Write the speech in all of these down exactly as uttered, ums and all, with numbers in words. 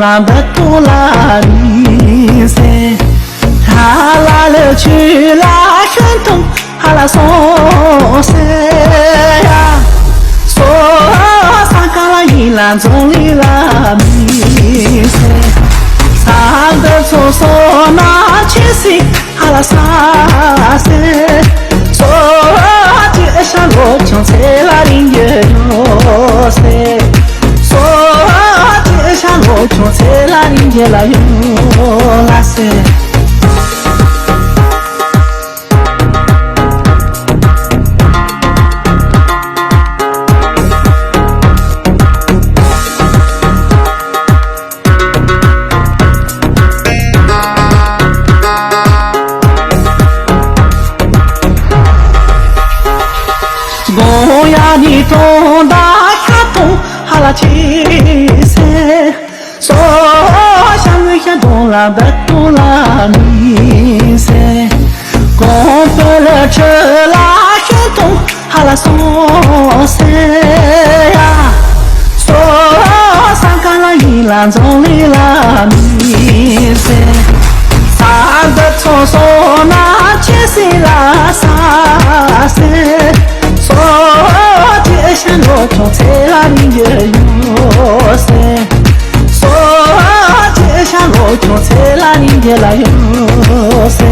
ལ་འདི་ཐོག་ལ་མི་ཟེར། ཧ་ལ་ལ་ཆུ་ལ་ཤིན་ཐུང་ཧ་ལ་སོང་ཟེར་ཡ། སོ་ས་ཀ་ལ་ཡིན་ལ་འཛོམས་ལི་ལ་མི་ཟེར། ས་འདི་ཚོ་སོ་ན་ཆེ་སི་ཧ་ལ་ས་ཟེར། སོ་ཅི་ཨ་ཤ་ལོ་ཆུང་ཚེ་ལ་རིང་གི་ཡོད་ཟེར། སོ་ཅི་ཨ་ཤ་ལོ་ཆུང་ཚེ་ལ་རིང་གི་ལ་ཡོད་ལ་ཟེར། དགོང་ཡ་ནི་གྲོང་དང་ཤ་ཐུང་ཧ་ལ་ཆེ་སེ། སོ་ཤ་ངོས་ཤ་གྲོང་ལ་བད་གྲོང་ལ་མི་སེ། གོང་བུ་ལ་ཆུ་ལ་ཤ་ཐུང་ཧ་ལ་སོང་སེ་ཡ། སོ་ས་ཀ་ལ་ཡིན་ལ་འཛོམས་ལི་ལ་མི་སེ། ས་འདི་ཚོ་སོ་ན་ཆེ་སི་ལ་ས་སེ། སོ་ཅི་ཨ་ཤ་ལོ་ཆུང་ཚེ་ལ་རིང་གི་ཡོད་སེ། སོ་ཅི་ཨ་ཤ་ལོ་ཆུང་ཚེ་ལ་རིང་གི་ལ་ཡོད་སེ།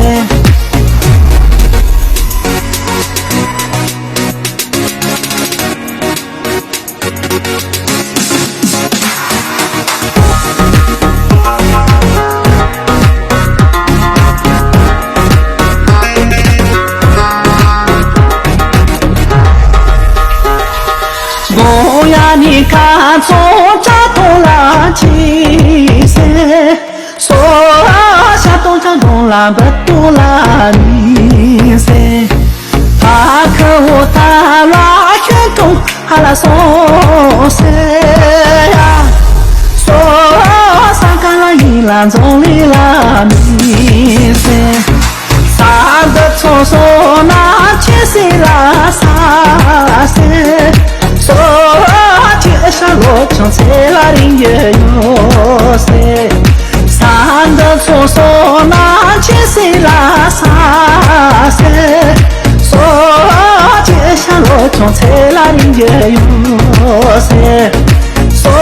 དགོང་ཡ་ནི་ཁ་ཚོང་ཅ་ཐོང་ལ་ཆི་སེ། སོ་ཤ་ཐོང་ཅ་ཐོང་ལ་བད་ཐོང་ལ་མི་སེ། ཕ་ཁ་འོ་ཐ་ལ་ཤ་ཐོང་ཧ་ལ་སོང་སེ་ཡ། སོ་ས་ཀ་ལ་ཡིན་ལ་འཛོམས་ལི་ལ་མི་སེ། ས་འདི་ཚོ་སོ་ན་ཆེ་སི་ལ་ས་སེ། སོ་ཅི་ཨ་ཤ་ལོ་ཆུང་ཚེ་ལ་རིང་གི་ཡོད་སེ། ས་འདི་ཚོ་སོ་ན་ཆེ་སི་ལ་ས་སེ། སོ་ཅི་ཨ་ཤ་ལོ་ཆུང་ཚེ་ལ་རིང་གི་ཡོད་སེ། སོ་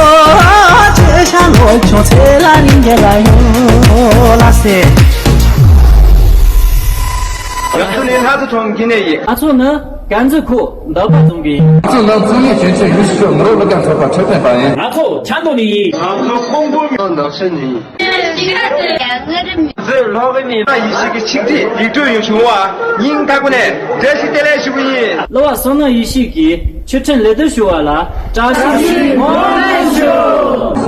ཅི་ཨ་ཤ་ལོ་ཆུང་ཚེ་ལ་རིང་གི་ལ་ཡོད་ལ་སེ། ང་ཚོ་ནི་ལྷ་རྩེ་གྲོང་ཁྱེར་ནས་ཡིན། ང་ཚོ་ནི་དཀར་མཛེས་ཁུལ་འདབ་པ་རྫོང་གི་ཡིན། ང་ཚོ་ནི་མཚོ་སྔོན་ཞིང་ཆེན་ཡུལ་ཤུལ་ཤོད་མི་རབས་སློབ་གྲྭ་ཚོགས་པ་ཁྲི་སྟོན་པ་ཡིན། ང་ཚོ་ཆབ་མདོ་ནས་ཡིན། ང་ཚོ་ཀོང་པོ་ནག་ཆུ་ནས་ཡིན། ང་ཚོས་ལྷོ་ཁའི་མི་དམངས་ཡེ་ཤེས་ཀྱི་ཆིག་སྒྲིལ་ཡིག་འབྲུ་ཡོད་བྱུང་བ་སྙིང་ཐག་པ་ནས་བཀྲ་ཤིས་བདེ་ལེགས་ཞུ་གི་ཡིན། གླུ་བ་བསོད་ནམས་ཡེ་ཤེས་ཀྱིས་ཆོས་ཁྲིད་ལེགས་གྲུབ་ཞུ་བ་ལ་བཀྲ་ཤིས་སྨོན་ལམ་ཞུ།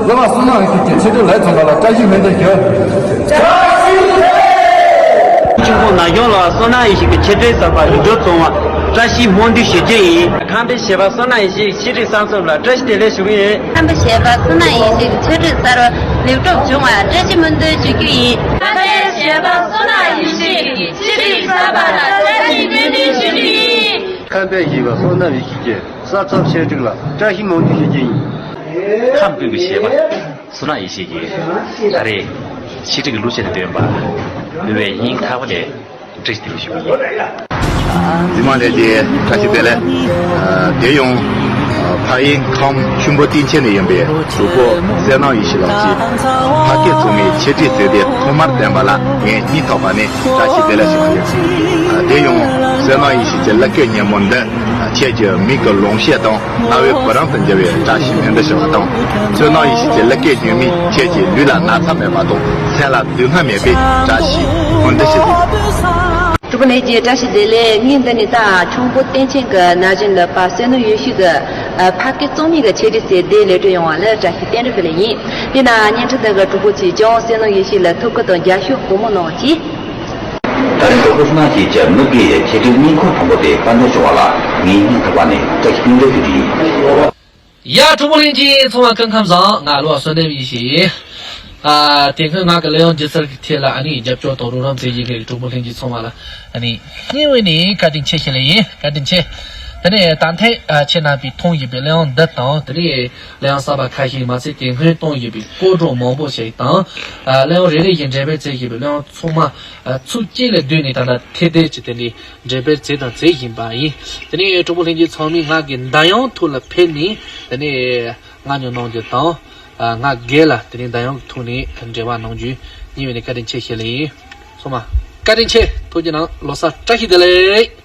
གླུ་བ་བསོད་ནམས་ཡེ་ཤེས་ཀྱིས་ཆོས་ཁྲིད་ལེགས་ཚོགས་པ་ལ་བཀྲ་ཤིས་སྨོན་འདུན་ཞུ། ཆུང་ཀུ་ན་གཞོན་ལ་བསོད་ནམས་ཡེ་ཤེས་ཀྱི་ཆོས་ཁྲིད་གསར་པ་ལེགས་གྲུབ་བྱུང་བ་བཀྲ་ཤིས་སྨོན་འདུན་ཞུ་རྒྱུ་ཡིན། ཁམས་པའི་གཞས་པ་བསོད་ནམས་ཡེ་ཤེས་ཀྱི་ཆོས་ཁྲིད་གསར་རྩོམ་ལ་བཀྲ་ཤིས་བདེ་ལེགས་ཞུ་གི་ཡིན། ཁམས་པའི་གཞས་པ་བསོད་ནམས་ཡེ་ཤེས་ཀྱི་ཆོས་ཁྲིད་གསར་པ་ལེགས་གྲུབ་བྱུང་བ་བཀྲ་ཤིས་སྨོན་འདུན་ཞུ་རྒྱུ་ཡིན། ཁམས་པའི་གཞས་པ་བསོད་ནམས་ཡེ་ཤེས་ཀྱི་ཆོས་ཁྲིད་གསར་པ་ལ་བཀྲ་ཤིས་སྨོན་འདུན་ཞུ་རྒྱུ་ཡིན། ཁམས་པའི་གཞས་པ་བསོད་ནམས་ཡེ་ཤེས་ཀྱི་གསར་རྩོམ་ཆེད་སྒྲིག་ལ་བཀྲ་ཤིས་སྨོན་འདུན་ཞུ་རྒྱུ་ཡིན། ཁམས་ཀུན་གྱི་གཞས་པ་བསོད་ནམས་ཡེ་ཤེས་ཀྱིས་ད་རེས་ཆིག་སྒྲིལ་གྱི་གླུ་གཞས་དང་ལྡན་པ་གླུ་བའི་སྙིང་ཐག་པ་ནས་བཀྲ་ཤིས་བདེ་ལེགས་ཞུ་གི་ཡིན། འཛིན་མ་ལས་ཀྱི་བཀྲ་ཤིས་བདེ་ལེགས། ཨ། དེ་ཡང་ཕ་ཡུལ་ཁམས་ཆུ་འབུ་སྟེང་ཆེན་ནས་ཡིན་པའི་གྲོགས་པོ་བསོད་ནམས་ཡེ་ཤེས་ལགས་ཀྱིས་ཕ་སྐད་རྩོམ་མི་ཆེད་སྒྲིག་ཟེར་དེ་ཐོག་མར་བསྟན་པ་ལ་ངས་སྙིང་ཐག་པ་ནས་བཀྲ་ཤིས་བདེ་ལེགས་ཞུ་གི་ཡོད། ཨ། དེ་ཡང་བསོད་ནམས་ཡེ་ཤེས་ཀྱི་གླུ་སྐད་སྙན་མོ་འདི་ཁྱེད་ཀྱི་མིག་གི་ལོང་བཤད་དང་རྣ་བའི་བུ་རམ་དུ་འགྱུར་བའི་བཀྲ་ཤིས་སྨོན་འདུན་ཞུ་བ་དང་། བསོད་ནམས་ཡེ་ཤེས་ཀྱི་གླུ་སྐད་སྙན་མོས་ཁྱེད་ཀྱི་ལུས་ལ་ན་ཚ་མེད་པ་དང་སེམས་ལ་སྡུག་བསྔལ་མེད་པའི་བཀྲ་ཤིས་སྨོན་འདུན་ཞུ་གི་ཡོད། གྲོགས་པོ་ལྷན་རྒྱས་བཀྲ་ཤིས་བདེ་ལེགས། ངས་འདི་ནས་ད་ཁྱུང་པོ་སྟེང་ཆེན་གྱི་ན་གཞོན་ལགས་པ་བསོད་ནམས་ཡེ་ཤེས་ཀྱི་ཨ་ཕ་སྐད་རྩོམ་ཡིག་གི་ཆེད་སྒྲིག་ཟེར་དེ་ལེགས་གྲུབ་ཡོང་བ་ལ་བཀྲ་ཤིས་བསྟན་འགྲོ་གི་ལེ་ཡིན། དེ་ན་བརྙན་འཕྲིན་སྟེང་གི་གྲོགས་པོ་ཚོས་ཀྱང་བསོད་ནམས་ཡེ་ཤེས་ལ་ཐུགས་ཁུར་དང་རྒྱབ་སྐྱོར་གང་མང་གནང་རོགས་གྱིས། ད་རེས་གྲོགས་པོ་བསོད་ནམས་ཀྱིས་ཀྱི་མི་སྒེར་ཡི་ཆེད་སྒྲིག་སྙིང་ཁུང་དང་པོ་དེ་དཔར་འདོན་བྱུང་བ་ལ་ངས་སྙིང་ཐག་པ་ནས་བཀྲ་ཤིས་སྨོན་འདུན་ཞུ་རྒྱུ་ཡིན། ཡ། གྲོགས་པོ་ལྷན་རྒྱས་ཚང་མ་སྐུ་ཁམས་བཟང་། ང་གླུ་བ་བསོད་ནམས་ཡེ་ཤེས་ཡིན། ཨ། དེ་སྔོན་ང་གི་གླུ་དབྱངས་སྒྱུ་རྩལ་གྱི་ཐད་ལ་ཨ་ནི་རྒྱབ་སྐྱོར་དང་རོགས་རམ་བྱེད་བཞིན་པའི་གྲོགས་པོ་ལྷན་རྒྱས་ཚང་མ་ལ་ཨ་ནི་སྙིང་དབུས་ནས་བཀའ་དྲིན་ཆེ་ཞུ་ལེ་ཡིན། བཀའ་དྲིན་ཆེ། དེ་ནས་ད་ཐེངས་ཨ་ཁྱེད་རྣམ་པས་མཐོང་བཞིན་པའི་གླེང་བྱ་འདི་དང་། དེ་ནས་གླེང་བྱ་གསར་པ་ཁ་ཤས་མ་ཚད་དེ་སྔོན་གཏོང་བཞིན་པའི་སྐོར་བྲོ་མང་པོ་ཞིག་དང་། ཨ་གླེང་བྱ་རེ་རེ་བཞིན་འགྲེམས་སྤེལ་བྱེད་བཞིན་པའི་གླེང་བྱ་ཚང་མ་ཨ་ཚུགས་གཅིག་ལ་བསྡུས་ནས་ད་ལྟ་ཐེར་ཐེར་གྱིས་དེ་ནས་འགྲེམས་སྤེལ་བྱས་དང་བྱེད་བཞིན་པ་ཡིན། དེ་ནས་གྲོགས་པོ་ལྷན་རྒྱས་ཚང་མས་ང་གི་མདའ་ཡང་ཐོག་ལ་ཕེབས་ནས་དེ་ནས་མངགས་ཉོ་གནང་རྒྱུ་དང་། ཨ་ང་སྒེར་ལ་དེ་ནས་མདའ་ཡང་གི་ཐོག་ནས་འབྲེལ་བ་གནང་རྒྱུ་ཡིན། བྱས་ནས་བཀའ་དྲིན་ཆེ་ཞུ་ལེ་ཡིན། སོང་མ། བཀའ་དྲིན་ཆེ། ཐུགས་རྗེ་གནང་། ལོ་གསར་བཀྲ་ཤིས་བདེ་ལེགས།